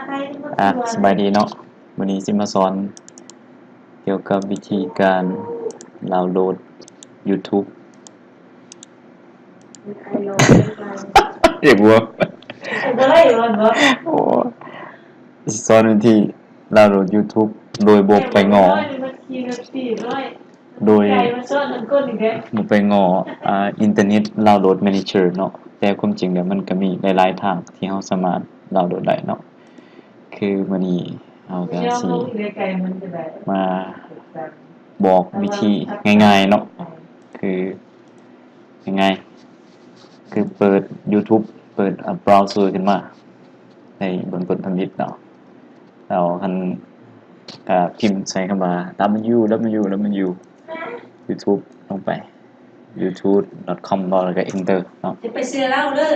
ອ່ະ ສະບາຍດີເນາະ, ມື້ນີ້ຊິມາສອນກ່ຽວກັບວິທີການດາວໂຫຼດ YouTube. ເຈັບຫົວ. ໂອ້ ຊິສອນວິທີດາວໂຫຼດ YouTube ໂດຍບໍ່ໄປງໍ້ ໂດຍບໍ່ໄປງໍ້ ອ່າ Internet Download Manager ເນາະ. ແຕ່ຄວາມຈິງແລ້ວມັນກະມີຫຼາຍໆທາງທີ່ເຮົາສາມາດດາວໂຫຼດໄດ້ເນາະ. ຄືມື້ນີ້ເຮົາກະຊິມາບອກວິທີງ່າຍໆເນາະ, ຄືງ່າຍໆ ຄືເປີດ YouTube ເປີດ browser ຂຶ້ນມາ ໃຫ້ເບິ່ງຜົນຜະລິດເນາະ. ແລ້ວຄັນກະພິມໃສ່ຄຳວ່າ www YouTube ລົງໄປ youtube.com ເນາະ ແລ້ວກະ enter ເນາະ. ຢ່າໄປເຊື່ອລາວເດີ.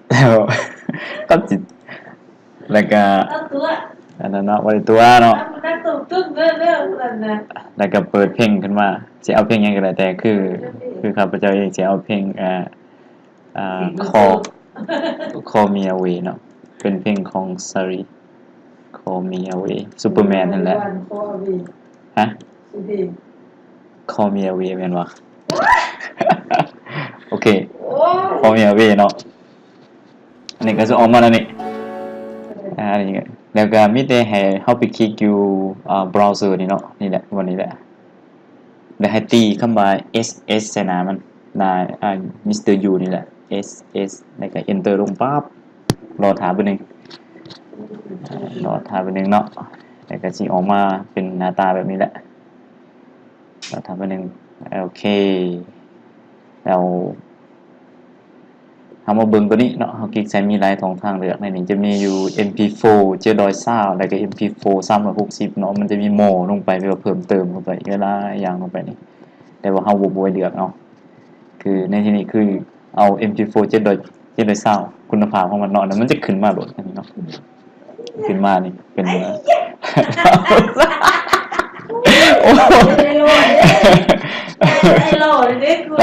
ແລ້ວກໍຊິ ແລ້ວກະ ອັນນັ້ນເນາະ ບໍ່ໄດ້ຕົວະເນາະ. ແລ້ວກະເປີດເພງຂຶ້ນມາ ຊິເອົາເພງຫຍັງກໍແລ້ວແຕ່ ຄື ຄືຂ້າພະເຈົ້າເອງຊິເອົາເພງ ອ່າ ອ່າ Call Me Away ເນາະ, ເປັນເພງຂອງ Sari. Call Me Away Superman ຫັ້ນແຫຼະ. ຮະ? Call Me Away ແມ່ນບໍ່? ໂອເຄ Call Me Away ເນາະ. ອັນນີ້ກໍຊິອອກມາແນວນີ້ ອ່າ ນີ້ ແລ້ວກໍມີແຕ່ໃຫ້ເຮົາໄປຄລິກຢູ່ ອ່າ browser ນີ້ເນາະ, ນີ້ແຫຼະ ບ່ອນນີ້ແຫຼະ. ແລ້ວໃຫ້ຕີຄຳວ່າ ເອສ ເອສ ໃສ່ໜ້າມັນ ໜ້າ ອ່າ Mister U ນີ້ແຫຼະ ເອສ ເອສ ແລ້ວກໍ enter ລົງປັບ ລໍຖ້າບຶດໜຶ່ງ ລໍຖ້າບຶດໜຶ່ງເນາະ. ແລ້ວກໍຊິອອກມາເປັນໜ້າຕາແບບນີ້ແຫຼະ. ລໍຖ້າບຶດໜຶ່ງ. ໂອເຄ ແລ້ວ ເຮົາມາເບິ່ງຕົວນີ້ເນາະ, ເຮົາຄລິກໃສ່ ມີຫຼາຍຊ່ອງທາງເລືອກ. ໃນນີ້ຈະມີຢູ່ ເອັມພີໂຟ ເຈັດຮ້ອຍຊາວ ແລ້ວກໍ ເອັມພີໂຟ ສາມຮ້ອຍຫົກສິບເນາະ, ມັນຈະມີ more ລົງໄປ ຫຼືວ່າເພີ່ມເຕີມລົງໄປ ຫຼາຍໆຢ່າງລົງໄປນີ້, ແຕ່ວ່າເຮົາບໍ່ ບໍ່ໄດ້ເລືອກເອົາ. ຄືໃນທີ່ນີ້ຄືເອົາ ເອັມພີໂຟ ເຈັດຮ້ອຍ ເຈັດຮ້ອຍຊາວ ຄຸນນະພາບຂອງມັນເນາະ, ແລ້ວມັນຈະຂຶ້ນມາໂລດ ອັນນີ້ເນາະ. ຂຶ້ນມານີ້ເປັນ ໂອ້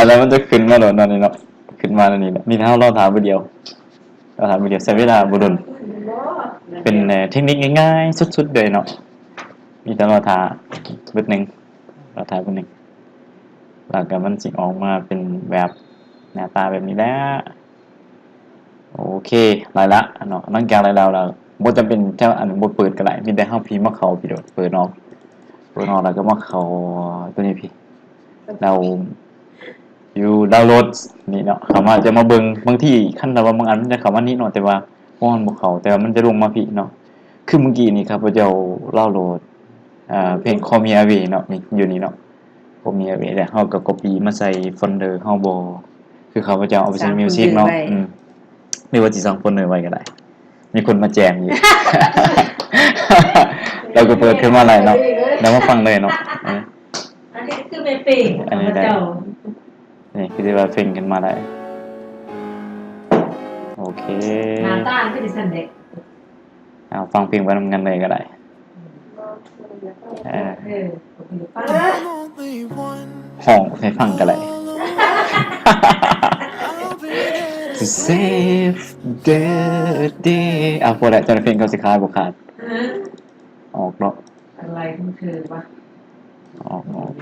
ແລ້ວມັນຈະຂຶ້ນມາໂລດເນາະ ນີ້ເນາະ, ຂຶ້ນມາແນວນີ້ແຫຼະ. ມີແຕ່ເຮົາລໍຖ້າບຶດດຽວ ລໍຖ້າບຶດດຽວ ໃຊ້ເວລາບໍ່ດົນ. ເປັນເຕັກນິກງ່າຍໆສຸດໆເລີຍເນາະ, ມີແຕ່ລໍຖ້າບຶດໜຶ່ງ ລໍຖ້າບຶດໜຶ່ງ ແລ້ວກໍມັນຊິອອກມາເປັນແບບໜ້າຕາແບບນີ້ແຫຼະ. ໂອເຄ ໄດ້ລະເນາະ. ຫຼັງຈາກໄດ້ແລ້ວ ແລ້ວບໍ່ຈຳເປັນຈະ ອັນ ບໍ່ເປີດກໍໄດ້, ມີແຕ່ເຮົາພິມມາເຂົ້າພີ້ໂລດ, ເປີດອອກ ເປີດອອກແລ້ວກໍມາເຂົ້າຕົວນີ້ພີ້ ແລ້ວຢູ່ download ນີ້ເນາະ, ເຂົ້າມາຈະມາເບິ່ງ. ບາງທີຄັນວ່າບາງອັນມັນຈະເຂົ້າມານີ້ເນາະ, ແຕ່ວ່າມັນບໍ່ເຂົ້າ ແຕ່ວ່າມັນຈະລົງມາພີ້ເນາະ. ຄືມື້ກີ້ນີ້ຂ້າພະເຈົ້າດາວໂຫຼດ ອ່າ ເພງ Call Me Away ເນາະ, ນີ້ ຢູ່ນີ້ເນາະ Call Me Away ແລ້ວເຮົາກໍ copy ມາໃສ່ folder ເຮົາບໍ່ ຄືຂ້າພະເຈົ້າເອົາໄປໃສ່ music ເນາະ. ອືມ ຫຼືວ່າຊິສ້າງ folder ໄວ້ກໍໄດ້, ມີຄົນມາແຈມຢູ່. ລາວກໍເປີດຂຶ້ນມາໄດ້ເນາະ, ແລ້ວມາຟັງເລີຍເນາະ. ອັນນີ້ຄືແມ່ເປັງ ອັນນີ້ໄດ້ ຂ້າພະເຈົ້າ ນີ້ຄືຊິວ່າເພງຂຶ້ນມາໄດ້. ໂອເຄ ໜ້າຕາຄືຊິຊັ້ນເດ້. ເອົາ ຟັງເພງໄປນຳກັນເລີຍກໍໄດ້. ເອີ ເອີ ຮ້ອງໃຫ້ຟັງກໍໄດ້. To save the day. ເອົາ ພໍແລ້ວ, ເຈົ້າເພງເຂົາຊິຂາຍບໍ່ຂາດ. ອອກເນາະ. ອອກ ອອກ.